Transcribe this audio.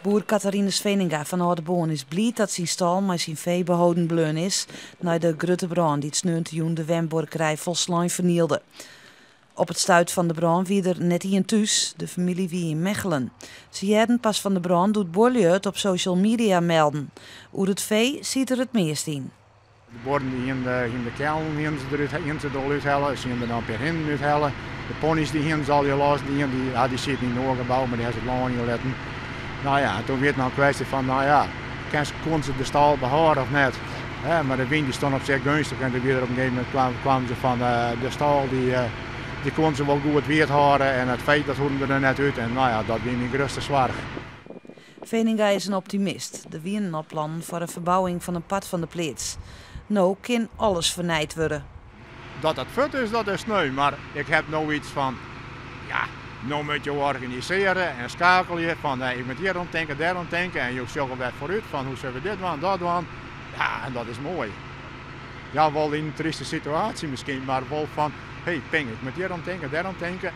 Boer Catharinus Veninga fan Aldeboarn is bliid dat syn stâl mei syn fee beholden bleaun is nei de grutte brân dy't sneontejûn de wenbuorkerij folslein fernielde. Op it stuit fan de brân wie der net ien thús, de famylje wie yn Mechelen. Se hearden pas fan de brân doe't buorlju it op social media melden. Oer it fee siet er it meast yn. De buorren dy hiene de keallen hiene se derút, hiene se der al úthelle, se hiene der noch in pear hinnen úthelle. De pony's dy hiene se allegear los dien, dy, ja, dy sieten yn in oar gebou, mar dy ha se it lân yn litten. No ja, en toen wie it noch in kwestje fan, no ja, koene se de stâl behâlde of net? Hè, mar de wyn dy stond op sich geunstich en doe wie der op in gegeven momint kwamen, kwamen se fan de stâl dy, dy koene se wol goed wiet hâlde en it fee dat hoegde der net út en no ja, dat wie myn grutste soarch. Veninga is in optimist. Der wienen al plannen foar in ferbouwing fan in part fan de pleats. No kin alles fernijd wurde. Dat dat fuort is, dat is sneu, mar ik ha no yts fan, ja, no moatte jo organisearje en skeakelje fan ik moat hjir oan tinke, dêr oan tinke en jo sjogge wer foarút fan hoe sille we dit dwaan, dat dwaan. Ja, en dat is moai. Ja, wol yn in tryste situaasje miskien, mar wol fan, hé, ping, ik moat hjir oan tinke, dêr oan tinke.